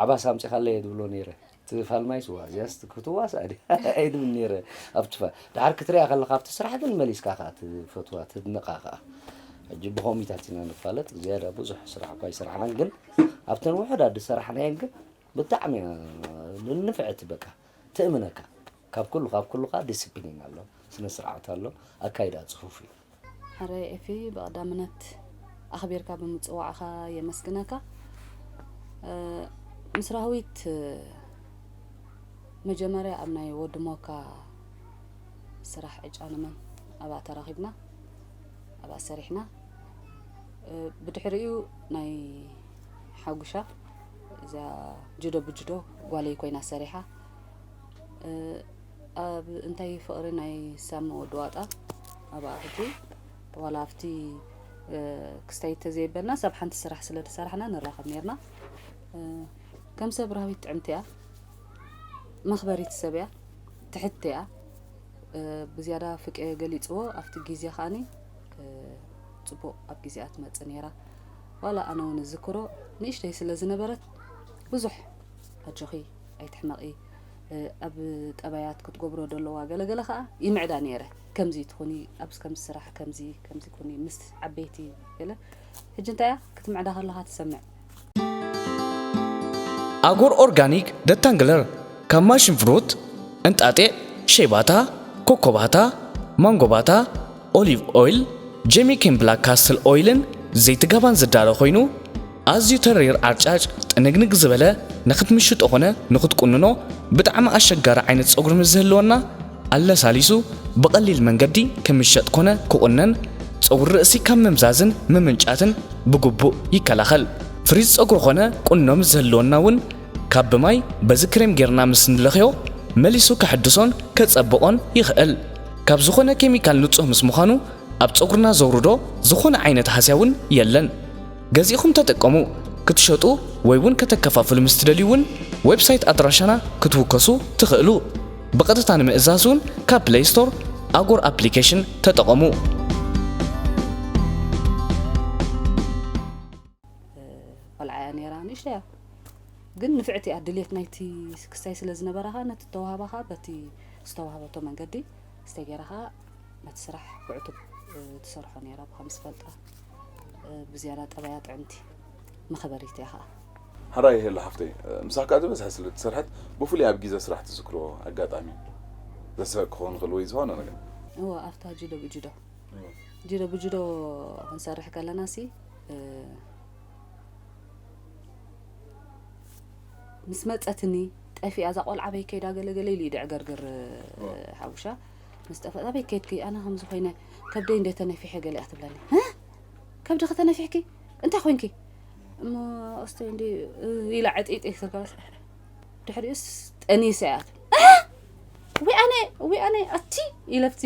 ዓባስ ኣምፂኻለይ እየ ድብሎ ነይረ። እቲ ፋልማይስ ዋ እዚኣስ ክትዋሳእ ድያ ኣይድብል ነይረ ኣብቲ ፋ ድሓር ክትሪኣ ከለካ ኣብቲ ስራሕ ግን መሊስካ ከዓ ትፈትዋ ትድንቃ ከዓ ሕጂ ብከምኢታት ኢና ንፋለጥ ዝያዳ ብዙሕ ስራሕ እኳ ይስራሕናን ግን ኣብተን ውሑዳት ዝሰራሕናየን ግን ብጣዕሚ እያ ንፍዕቲ በቃ ትእምነካ ካብ ኩሉ ካብ ኩሉ ከዓ ዲስፕሊን ኣሎ ስነ ስርዓት ኣሎ ኣካይዳ ፅፉፍ እዩ ሕራይ ኤፊ ብቐዳምነት ኣኽቢርካ ብምፅዋዕኻ የመስግነካ። ምስ ራህዊት መጀመርያ ኣብ ናይ ወዲ ሞካ ስራሕ ዕጫ ንመን ኣብኣ ተራኺብና ኣብኣ ሰሪሕና ብድሕሪኡ ናይ ሓጉሻ እዛ ጅዶ ብጅዶ ጓለይ ኮይና ሰሪሓ ኣብ እንታይ ፍቕሪ ናይ ሳሚ ወዲ ዋጣ ኣብኣ ሕጂ ዋላ ኣብቲ ክስታይ ተዘይበልና ሰብ ሓንቲ ስራሕ ስለ ዝሰራሕና ንራኸብ ነርና ከም ሰብ ራህዊት ጥዕምቲ እያ መኽበሪት ሰብ እያ ትሕቲ እያ ብዝያዳ ፍቄ ገሊፅዎ ኣብቲ ግዜ ከዓኒ ፅቡቕ ኣብ ግዜኣ ትመፅእ ነይራ ዋላ ኣነ እውን ዝዝክሮ ንእሽተይ ስለ ዝነበረት ብዙሕ ኣጆኺ ኣይትሕመቒ ኣብ ጠባያት ክትገብሮ ደለዋ ገለገለ ከዓ ይምዕዳ ነይረ ከምዚ ትኹኒ ኣብ ከምዚ ስራሕ ከምዚ ከምዚ ኩኒ ምስ ዓበይቲ ገለ ሕጂ እንታይ እያ ክትምዕዳ ከለኻ ትሰምዕ ኣጎር ኦርጋኒክ ደታንግለር ካብ ማሽን ፍሩት፣ እንጣጢዕ፣ ሸይባታ፣ ኮኮባታ፣ ማንጎባታ፣ ኦሊቭ ኦይል፣ ጀሚኬን ብላክ ካስትል ኦይልን ዘይቲ ጋባን ዝዳሎ ኮይኑ ኣዝዩ ተሪር ዓርጫጭ ጥንግንግ ዝበለ ንክትምሽጦ ኮነ ንክትቁንኖ ብጣዕሚ ኣሸጋሪ ዓይነት ፀጉሪ ምስ ዝህልወና ኣለሳሊሱ ብቐሊል መንገዲ ክምሸጥ ኮነ ክቑነን፣ ጸጉሪ ርእሲ ካብ ምምዛዝን ምምንጫትን ብግቡእ ይከላኸል። ፍሪዝ ጸጉሪ ኾነ ቁኖ ምስ ዝህልወና እውን ካብ ብማይ በዚ ክሬም ጌርና ምስ ንለኽዮ መሊሱ ከሐድሶን ከጸብቖን ይኽእል። ካብ ዝኾነ ኬሚካል ንጹህ ምስ ምዃኑ ኣብ ጸጉርና ዘውርዶ ዝኾነ ዓይነት ሃስያ እውን የለን። ገዚእኹም ተጠቀሙ። ክትሸጡ ወይ እውን ከተከፋፍሉ ምስ ትደልዩ እውን ዌብሳይት ኣድራሻና ክትውከሱ ትኽእሉ። ብቐጥታ ንምእዛዝ እውን ካብ ፕለይ ስቶር ኣጎር ኣፕሊኬሽን ተጠቐሙ። ቆልዓ እያ ነይራ፣ ንእሽቶ እያ ግን ንፍዕቲ እያ። ድሌት ናይቲ ክስታይ ስለ ዝነበራ ኸዓ ነቲ ተዋህባ ኸዓ በቲ ዝተዋህበቶ መንገዲ ክስታይ ገይራ ኸዓ ነቲ ስራሕ ብዕቱብ ትሰርሖ ነይራ። ብኸም ዝፈልጣ ብዝያዳ ጠባያ ጥዕምቲ መኸበሪት እያ ኸዓ። ሕራይ ሄሎ ሓፍተይ፣ ምሳኻ ዝበዝሐ ስለ ዝሰርሐት ብፍሉይ ኣብ ግዜ ስራሕ ትዝክሮ ኣጋጣሚ ዘስሕቕ ክኸውን ይኽእል ወይ ዝኾነ ነገር? እወ ኣብታ ጅዶ ብጅዶ ጅዶ ብጅዶ ክንሰርሕ ከለና ሲ ምስ መፀትኒ ጠፊኣ እዛ ቆልዓ በይ ከይዳ ገለገለ ኢሉ እዩ ድዕገርግር ሓውሻ ምስ ጠፈት ኣበይ ከይድኪ ኣነ ከምዚ ኮይነ ከብደይ እንደ ተነፊሐ ገለ እያ ትብለኒ እ ከብድኺ ተነፊሕኪ እንታይ ኮይንኪ እሞ ኣስተይ እንዲ ኢላ ዕጢጢ ትርከበስ ድሕሪኡስ ጠኒሰ እያ ትብል እ ወይ ኣነ ወይ ኣነ ኣቲ ኢለብቲ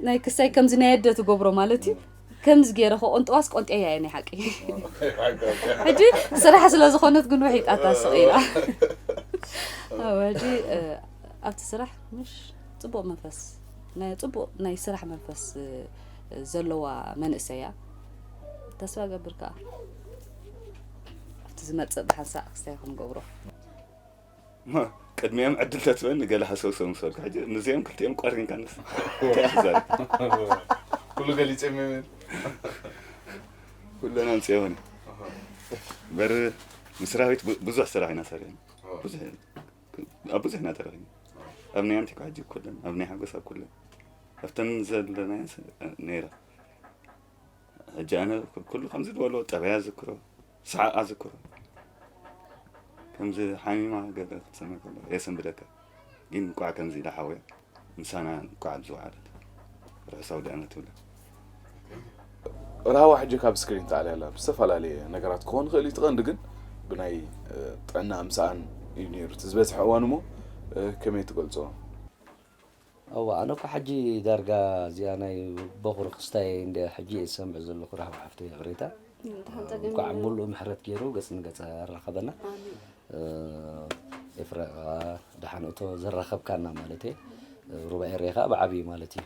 ናይ ክሳይ ከምዚ ናይ ኣደ ትገብሮ ማለት እዩ ከምዚ ገይረ ከቆንጥዋስ ቆንጥያ እየ ናይ ሓቂ ሕጂ ስራሕ ስለ ዝኾነት ግን ውሒጣታ ስቕ ኢላ ሕጂ ኣብቲ ስራሕ ምሽ ፅቡቕ መንፈስ ናይ ፅቡቕ ናይ ስራሕ መንፈስ ዘለዋ መንእሰይ እያ ተስፋ ገብር ከዓ ኣብቲ ዝመፅእ ብሓንሳእ ክስታይ ክንገብሮ ቅድሚኦም ዕድል ተትበኒ ገለ ሃሰውሰው ምስ በልኩ ሕጂ ንዚኦም ክልቲኦም ቆሪንካ ንስ እንታይ ክዛረብ ኩሉ ገሊፀ ሚሚን ኩለን ኣምፅኦኒ በር ምስ ራዊት ብዙሕ ስራሕ ኢና ሰሪሕና ብዙሕ ኣብ ብዙሕ ኢና ተረኺብና ኣብ ናይ ኣንቲኳ ሕጂ ኩለን ኣብ ናይ ሓጎስ ኣብ ኩለን ኣብተን ዘለናየን ነይራ ሕጂ ኣነ ኩሉ ከምዚ ዝበሎ ጠበያ ዝክሮ ሰዓቓ ዝክሮ ከምዚ ሓሚማ ገለ ክትሰምዕ ከሎ የሰንብደካ ግን እንቋዕ ከምዚ ኢላ ሓውያ ምሳና እንቋዕ ኣብዚ ወዓለት ርሑስ ኣውደኣመት ይብለካ ራህዋ ሕጂ ካብ ስክሪን ተኣልያ ኣላ ብዝተፈላለየ ነገራት ክኾን ይኽእል እዩ እቲ ቀንዲ ግን ብናይ ጥዕና ምሳኣን እዩ ነይሩ እቲ ዝበዝሐ እዋን እሞ ከመይ ትገልፅኦ እዋ ኣነ እኮ ሕጂ ዳርጋ እዚኣ ናይ በኹሪ ክስታይ እንደ ሕጂ እየ ዝሰምዕ ዘለኹ ራህዋ ሓፍተይ ይቕሬታ እንኳዕ ሙሉእ ምሕረት ገይሩ ገጽ ንገጽ ኣራኸበና ኤፍረ ደሓን እቶ ዘራኸብካና ማለት እየ ሩባ ኤሬ ከዓ ብዓብዪ ማለት እዩ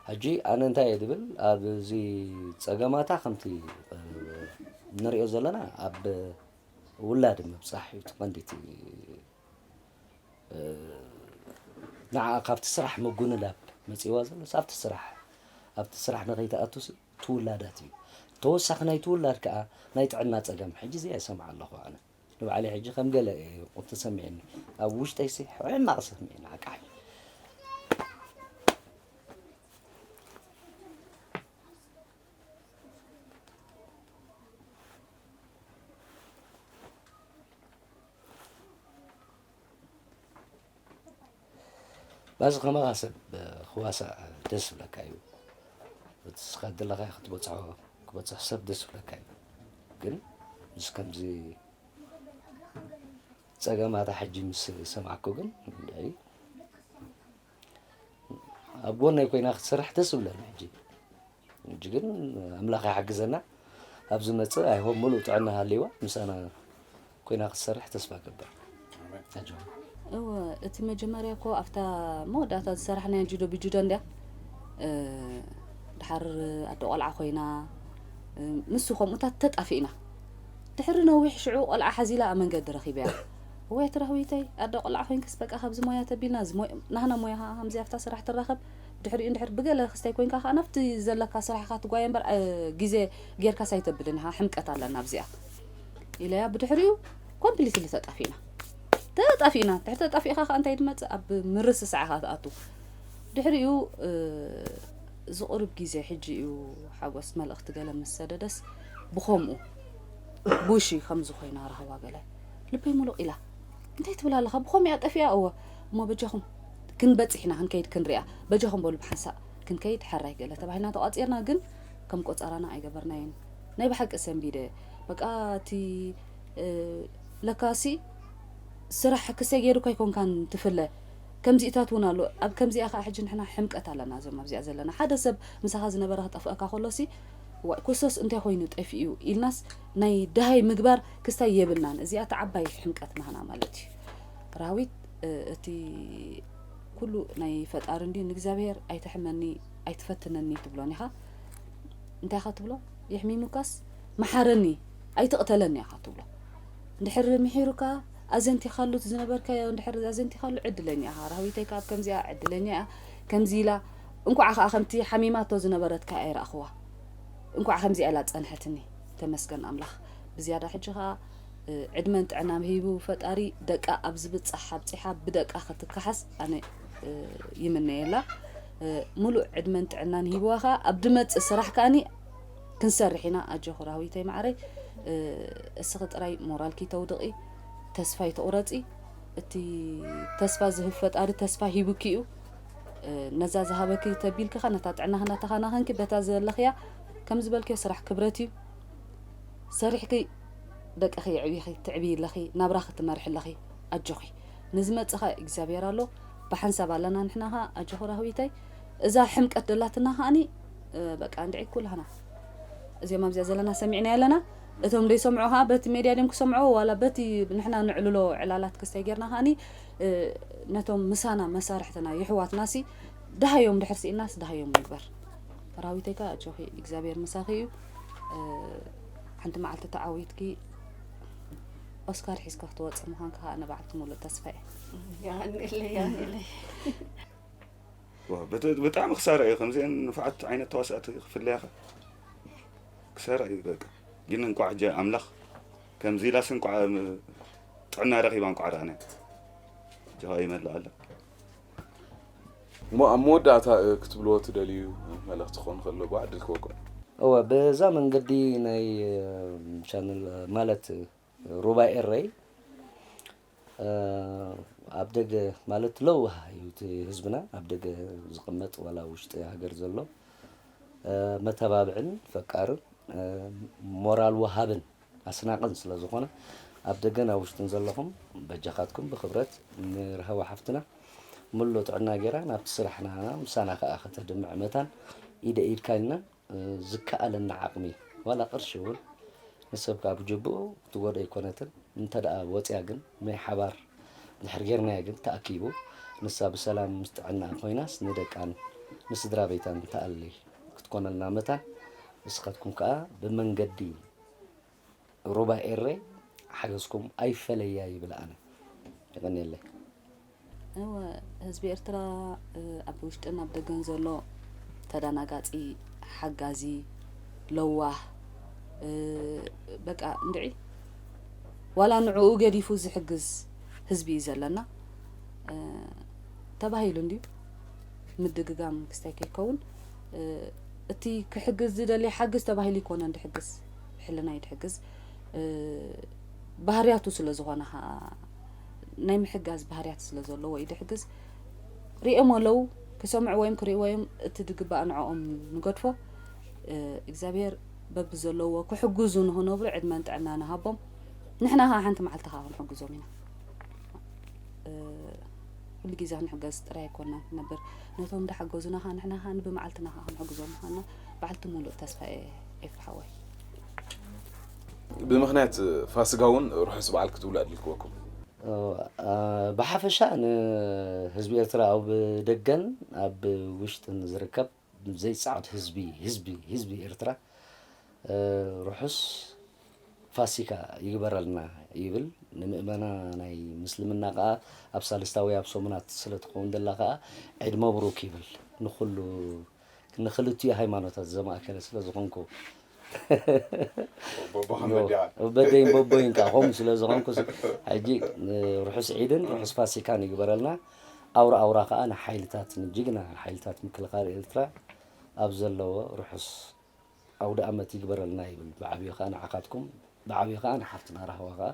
ሕጂ ኣነ እንታይ እየ ዝብል ኣብዚ ፀገማታ ከምቲ ንሪኦ ዘለና ኣብ ውላድ ምብፃሕ እዩ ትቐንዲቲ ንዓ ካብቲ ስራሕ ምጉንላብ መጺእዋ ዘሎ ኣብቲ ስራሕ ኣብቲ ስራሕ ንኸይትኣቱ ሲ ትውላዳት እዩ ተወሳኺ ናይ ትውላድ ከኣ ናይ ጥዕና ጸገም ሕጂ እዚኣ ይሰምዓ ኣለኹ ኣነ ንባዕለይ ሕጂ ከም ገለ እዩ ተሰሚዕኒ ኣብ ውሽጠይ ሲ ሕማቕ ሰሚዕኒ ሓቃ ሕጂ ባዚ ከማኻ ሰብ ክዋሳእ ደስ ዝብለካ እዩ እቲ ስኻ ዘለኻዮ ክትበፅሖ ክበፅሕ ሰብ ደስ ዝብለካ እዩ ግን ምስ ከምዚ ፀገማታ ሕጂ ምስ ሰማዕኩ ግን ኣብ ጎነይ ኮይና ክትሰርሕ ደስ ዝብለኒ ሕጂ ሕጂ ግን ኣምላኽ ይሓግዘና ኣብ ዝመፅእ ኣይሆብ ሙሉእ ጥዕና ሃልይዋ ምሳና ኮይና ክትሰርሕ ተስፋ ገብር ኣጆኹም። እወ እቲ መጀመርያ እኮ ኣብታ መወዳእታ ዝሰራሕናያ ጁዶ ብጁዶ እንድያ እ፣ ድሓር ኣደ ቆልዓ ኮይና እ፣ ምስ ከምኡታት ተጣፊእና ድሕሪ ነዊሕ ሽዑ ቆልዓ ሓዚላ ኣብ መንገዲ ረኺበያ እወ ትራህዊተይ ኣደ ቆልዓ ኮይንክስ በቃ ካብዚ ሞያ ተቢልና እዚ ሞያ- ናህና ሞያ ከዓ ከምዚ ኣብታ ስራሕ ትራኸብ ድሕሪኡ እንድሕር ብገለ ክስታይ ኮይንካ ከዓ ናብቲ ዘለካ ስራሕካ ትጓየ እምበር እ፣ ግዜ ጌርካስ ኣይተብልን ኢኻ ሕምቀት ኣለና ኣብዚኣ ኢለያ ብድሕሪኡ ኮምፕሊትሊ ተጣፊእና ተጣፊእና ድሕሪ ተጣፊእካ ከዓ እንታይ ትመፅእ ኣብ ምርስሳዕ ኢኻ ትኣቱ ድሕሪኡ እ፣ ዝቕርብ ግዜ ሕጂ እዩ ሓጎስ መልእኽቲ ገለ ምስ ሰደደስ ብኸምኡ ቡሺ ከምዚ ኮይና ረኸባ ገለ ልበይ ሙሉቕ ኢላ እንታይ ትብል ኣለኻ ብኸምኡ እያ ጠፊኣ እወ እሞ በጃኹም ክንበፅሕ ኢና ክንከይድ ክንሪኣ በጃኹም በሉ ብሓንሳእ ክንከይድ ሕራይ ገለ ተባሂልና ተቋፂርና ግን ከም ቆፀራና ኣይገበርናዮን ናይ ብሓቂ ሰንቢደ በቃ እቲ ለካሲ ስራሕ ክሰይ ገይሩ እኮ ኣይኮንካን ትፍለ ከምዚእታት እውን ኣሎ። ኣብ ከምዚኣ ከዓ ሕጂ ንሕና ሕምቀት ኣለና፣ እዞም ኣብዚኣ ዘለና። ሓደ ሰብ ምሳኻ ዝነበረ ክጠፍአካ ከሎሲ፣ "ዋይ፣ ኮሶስ እንታይ ኮይኑ ጠፊኡ?" ኢልናስ ናይ ደሃይ ምግባር ክስታይ የብልናን። እዚኣ እቲ ዓባይ ሕምቀት ናህና ማለት እዩ። ራዊት፣ እ፣ እቲ ኩሉ ናይ ፈጣሪ እንድዩ፣ ንእግዚኣብሔር "ኣይትሕመኒ፣ ኣይትፈትነኒ" ትብሎን ኢኻ። እንታይ ኢኻ ትብሎ? የሕሚሙካስ "መሓረኒ፣ ኣይትቕተለኒ" ኢኻ ትብሎ። እንድሕር ምሒሩካ፣ ኣዘንቲኻሉ ዝነበርካዮ፣ እንድሕር ኣዘንቲኻሉ፣ ዕድለኛ ኢኻ። ራህዊተይ ከኣ ኣብ ከምዚኣ ዕድለኛ እያ፣ ከምዚ ኢላ፣ እንኳዕ ከኣ ከምቲ ሓሚማቶ ዝነበረት ከኣ ኣይረኣኽዋ። እንኳዕ ከምዚኣ ኢላ ጸንሐትኒ። ተመስገን ኣምላኽ። ብዝያዳ ሕጂ ከኣ፣ እ፣ ዕድመን ጥዕናን ሂቡ ፈጣሪ፣ ደቃ ኣብ ዝብጻሕ ኣብጺሓ ብደቃ ክትከሓስ ኣነ፣ እ፣ ይምነየላ። እ፣ ሙሉእ ዕድመን ጥዕናን ሂብዋ ከኣ ኣብ ድመጽእ ስራሕ ከኣኒ ክንሰርሕ ኢና። ኣጆኺ ራህዊተይ ማዓረይ፣ እ፣ እስኺ ጥራይ ሞራልኪ ተውድቒ፣ ተስፋ ኣይትቑረጺ። እቲ ተስፋ ዝህብ ፈጣሪ ተስፋ ሂቡኪ እዩ። እ፣ ነዛ ዝሃበኪ ተቢልኪ ኸ ነታ ጥዕናኺ እናተኸናኸንኪ በታ ዘለኽያ ከም ዝበልክዮ ስራሕ ክብረት እዩ። ሰሪሕኪ ደቅኺ የዕቢኺ፣ ትዕብዪ ኣለኺ፣ ናብራኺ ትመርሒ ኣለኺ። ኣጆኺ። ንዝመጽእ ኸ እግዚኣብሔር ኣሎ። ብሓንሳብ ኣለና ንሕና ኸ። ኣጆኺ ራህዊተይ። እዛ ሕምቀት ደላትና ኸኣኒ፣ እ፣ በቃ እንድዒ ኩላህና እዚኦም ኣብዚኣ ዘለና ሰሚዕና ኣለና። እቶም ዘይሰምዑ ኸኣ በቲ ሜድያ ድዮም ክሰምዑ፣ ዋላ በቲ ንሕና ንዕልሎ ዕላላት ክስታይ ጌርና ኸኣኒ፣ እ፣ ነቶም ምሳና መሳርሕትና የሕዋትናሲ ደሃዮም ድሕር ስኢናስ ደሃዮም ይግበር። ራዊተይ ከኣ ኣጆኺ እግዚኣብሔር ምሳኺ እዩ። እ፣ ሓንቲ መዓልቲ ተዓዊትኪ ኦስካር ሒዝካ ክትወጽእ ምዃንካ ከኣ ኣነ በዓልቲ ሙሉእ ተስፋ እየ። ያንለይ ያንለይ ዋ፣ ብት-፣ ብጣዕሚ ክሳራ እዩ። ከምዚአን ንፉዓት ዓይነት ተዋሳእቲ ክፍለያኻ ክሳራ እዩ በቃ። ግን እንቋዕ ሕጂ ኣምላኽ ከምዚ ኢላስ እንቋዕ ም-፣ ጥዕና ረኺባ እንቋዕ ረኣናያ። ጀኻ ይመልእ ኣላ። እሞ ኣብ መወዳእታ፣ እ፣ ክትብልዎ ትደልዩ መልእኽቲ ክኾን ከሎ ብዓ ዕድል ክወኩም። እወ፣ በዛ መንገዲ ናይ፣ እ፣ ቻነል፣ እ፣ ማለት፣ እ፣ ሩባ ኤረይ፣ እ፣ ኣብ ደገ ማለት ለዋህ እዩ እቲ ህዝብና፣ ኣብ ደገ ዝቕመጥ ዋላ ውሽጢ ሃገር ዘሎ፣ እ፣ መተባብዕን ፈቃርን፣ እ፣ ሞራል ወሃብን ኣስናቕን ስለ ዝኾነ፣ ኣብ ደገን ኣብ ውሽጥን ዘለኹም በጃኻትኩም ብኽብረት ንራህዋ ሓፍትና ምሉእ ጥዕና ጌራ ናብቲ ስራሕና ምሳና ከኣ ከተድምዕ መታን ኢደ ኢድካ ኢልና፣ እ፣ ዝከኣለና ዓቕሚ ዋላ ቅርሺ እውን ንሰብ ከኣ ብጅብኡ ክትጎድኦ ኣይኮነትን። እንተ ደኣ ወጽያ ግን ናይ ሓባር እንድሕር ጌርናዮ ግን ተኣኪቡ ንሳ ብሰላም ምስ ጥዕና ኮይናስ ንደቃን ንስድራ ቤታን ትኣሊ ክትኮነልና መታን ንስኻትኩም ከኣ ብመንገዲ ሩባ ኤረ ሓገዝኩም ኣይፈለያ ይብል ኣነ። የቐንየለይ። እወ፣ ህዝቢ ኤርትራ፣ እ፣ ኣብ ውሽጥን ኣብ ደገን ዘሎ ተደናጋጺ፣ ሓጋዚ፣ ለዋህ፣ እ፣ በቃ እንድዒ ዋላ ንዕኡ ገዲፉ ዝሕግዝ ህዝቢ እዩ ዘለና። እ፣ ተባሂሉ እንድዩ ምድግጋም ክስታይ ከይከውን፣ እ፣ እቲ ክሕግዝ ዝደሊ ሓግዝ ተባሂሉ ይኮነን ድሕግዝ፣ ብሕልና እዩ ድሕግዝ። እ፣ ባህርያቱ ስለ ዝኾነ ኸኣ፣ ናይ ምሕጋዝ ባህርያት ስለ ዘለዎ እዩ ድሕግዝ። ሪኦም ኣለዉ፣ ክሰምዕዎ እዮም፣ ክርእይዎ እዮም፣ እቲ ድግባእ ንዕኦም ንገድፎ። እ፣ እግዚኣብሔር በብዘለዎ ክሕግዙ ንኽነብሩ ዕድመን ጥዕና ንሃቦም። ንሕና ኸኣ ሓንቲ መዓልቲ ኸኣ ክንሕግዞም ኢና። እ፣ ኩሉ ግዜ ክንሕገዝ ጥራይ ኣይኮንናን ክንነብር። ነቶም እንዳሓገዙና ኸኣ ንሕና ኸኣ ብመዓልትና ኸኣ ክንሕግዞም ምዃንና በዓልቲ ሙሉእ ተስፋ እየ ኤፍሪ ሓወይ። ብምኽንያት ፋስጋ እውን ርሑስ በዓል ክትብሉ ዕድል ክወኩም። እ፣ ብሓፈሻ ንህዝቢ ኤርትራ ኣብ ደገን ኣብ ውሽጥን ዝርከብ ዘይጻዕድ ህዝቢ፣ ህዝቢ፣ ህዝቢ ኤርትራ፣ እ፣ ርሑስ ፋሲካ ይግበረልና ይብል። ንምእመና ናይ ምስልምና ከኣ ኣብ ሳልስታዊ ኣብ ሰሙናት ስለ ትኸውን ዘላ ከኣ ዒድ መብሩክ ይብል። ንኹሉ፣ ንኽልቲኡ ሃይማኖታት ዘማእከለ ስለ ዝኾንኩ። በቦኻ መዲያ። በደይን በቦይን ከኣ ከምኡ ስለ ዝኾንኩ፣ ሕጂ ርሑስ ዒድን ርሑስ ፋሲካን ይግበረልና። ኣውራ ኣውራ ከኣ ንሓይልታት፣ ንጅግና ሓይልታት ምክልኻል ኤርትራ ኣብ ዘለዎ ርሑስ ኣውደ ኣመት ይግበረልና ይብል። ብዓብዩ ከኣ ንዓኻትኩም፣ ብዓብዩ ከኣ ንሓፍትና ራህዋ ከኣ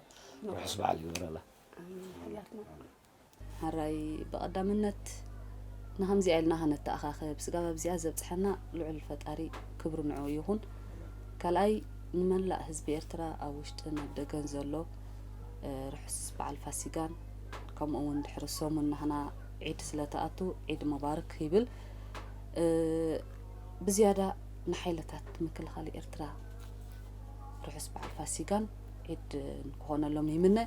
ርሑስ በዓል ይግበረላ። ኣሜን። ኩላትና። ሕራይ ብቐዳምነት ንኸምዚኣ ኢልና ኸነተኣኻኽብ፣ ስጋብ ኣብዚኣ ዘብጽሐና ልዑል ፈጣሪ ክብሪ ንዕኡ ይኹን። ካልኣይ ንመላእ ህዝቢ ኤርትራ ኣብ ውሽጥን ኣብ ደገን ዘሎ፣ እ፣ ርሑስ በዓል ፋሲጋን፣ ከምኡ እውን ድሕሪ ሰሙን ናህና ዒድ ስለ ትኣቱ ዒድ ሙባርክ ይብል። ብዝያዳ ንሓይልታት ምክልኻል ኤርትራ ርሑስ በዓል ፋሲጋን ዒድ ክኾነሎም ይምነ።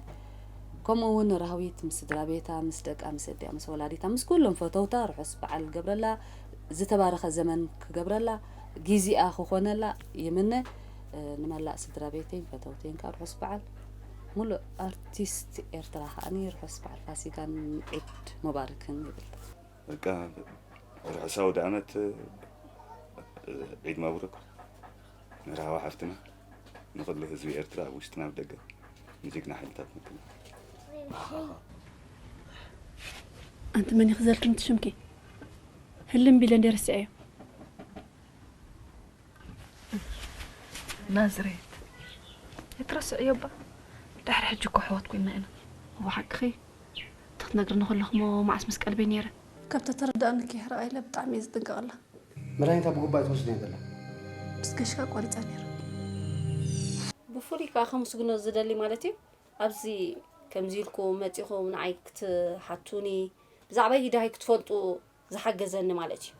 ከምኡ እውን ራህዊት ምስ ስድራ ቤታ፣ ምስ ደቃ፣ ምስ ኣዲኣ፣ ምስ ወላዲታ፣ ምስ ኩሎም ፈተውታ ርሑስ በዓል ገብረላ፣ ዝተባረኸ ዘመን ክገብረላ፣ ጊዜኣ ክኾነላ ይምነ። ንመላእ ስድራ ቤተይን ፈተውተይን ከዓ ርሑስ በዓል። ሙሉእ ኣርቲስት ኤርትራ ከዓኒ ርሑስ በዓል ፋሲጋን ዒድ ሙባርክን ይብል። በቃ ርሑስ ኣውደ ዓመት፣ ዒድ መብሩክ ንራህዋ ሓፍትና፣ ንኹሉ ህዝቢ ኤርትራ ኣብ ውሽጥን ኣብ ደገ፣ ንጅግና ሓይልታት ምክልኻል። ኣንቲ መን ይኽዘልኪ ምትሽምኪ? ህልም ቢለ እንደ ረስዐዮ። ናዝሬት፣ ኣይትረስዕዮ እባ። ድሕሪ ሕጂ እኮ ኣሕዋት ኮይና ኢና። እወ ሓቅኺ። እቲ ክትነግርኒ ከለኺ እሞ መዓስ ምስ ቀልበይ ነይረ። ካብ ተተረድኣኒ ከይሕረቓ ኢለ ብጣዕሚ እየ ዝጥንቀቐላ። መድሃኒታ ብጉባእ ትወስድ እያ ዘላ። ምስ ገሽካ ቆሪፀ ነይረ። ብፍሉይ ከዓ ከመስግኖ ዝደሊ ማለት እዩ፣ ኣብዚ ከምዚ ኢልኩም መፂኹም ንዓይ ክትሓቱኒ፣ ብዛዕባይ ሂዳይ ክትፈልጡ ዝሓገዘኒ ማለት እዩ።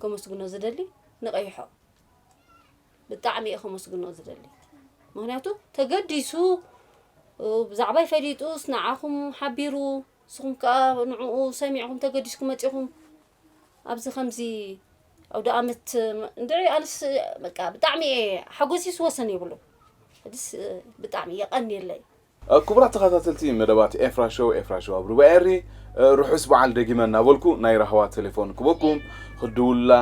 ከመስግኖ ዝደሊ ንቐይሖ ብጣዕሚ እየ ከመስግኖ ዝደሊ። ምኽንያቱ ተገዲሱ ብዛዕባይ ፈሊጡስ ንዓኹም ሓቢሩ፣ ንስኹም ከዓ ንዕኡ ሰሚዕኹም ተገዲስኩም መፂኹም ኣብዚ ከምዚ ኣውደ ኣመት እንድዒ ኣነስ በቃ ብጣዕሚ እየ ሓጎሲስ ወሰን የብሉ። ሕድስ ብጣዕሚ የቐንየለይ። ክቡራት ተኸታተልቲ መደባት ኤፍራ ሾው፣ ኤፍራ ሾው ኣብ ሩባ ኤሪ፣ ርሑስ በዓል ደጊመ እናበልኩ ናይ ራህዋ ቴሌፎን ክበኩም፣ ክትድውሉላ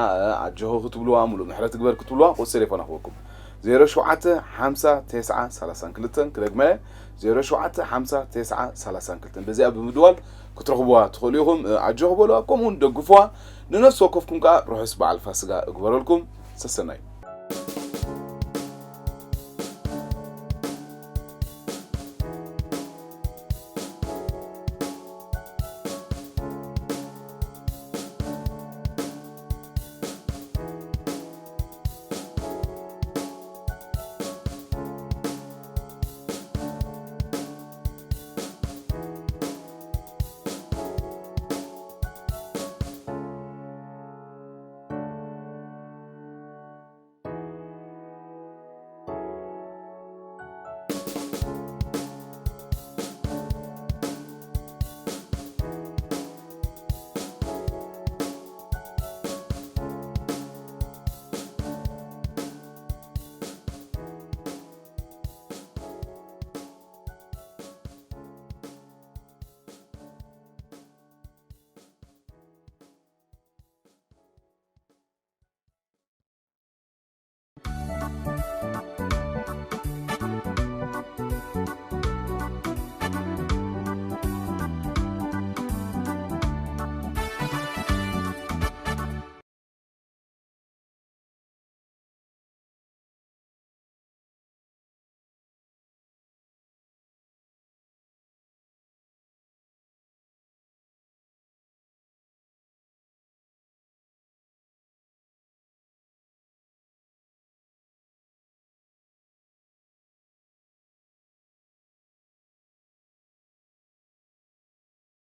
ኣጆሆ ክትብልዋ፣ ሙሉእ ምሕረት ግበር ክትብልዋ ቁፅሪ ቴሌፎና ክበኩም፣ ዜሮ ሸውዓተ ሓምሳ ተስዓ ሰላሳን ክልተን፣ ክደግመ፣ ዜሮ ሸውዓተ ሓምሳ ተስዓ ሰላሳን ክልተን። በዚኣ ብምድዋል ክትረኽብዋ ትኽእሉ ኢኹም። ኣጆ ክበልዋ፣ ከምኡ እውን ደግፍዋ። ንነፍሲ ወከፍኩም ከዓ ርሑስ በዓል ፋስጋ እግበረልኩም። ሰሰናዩ።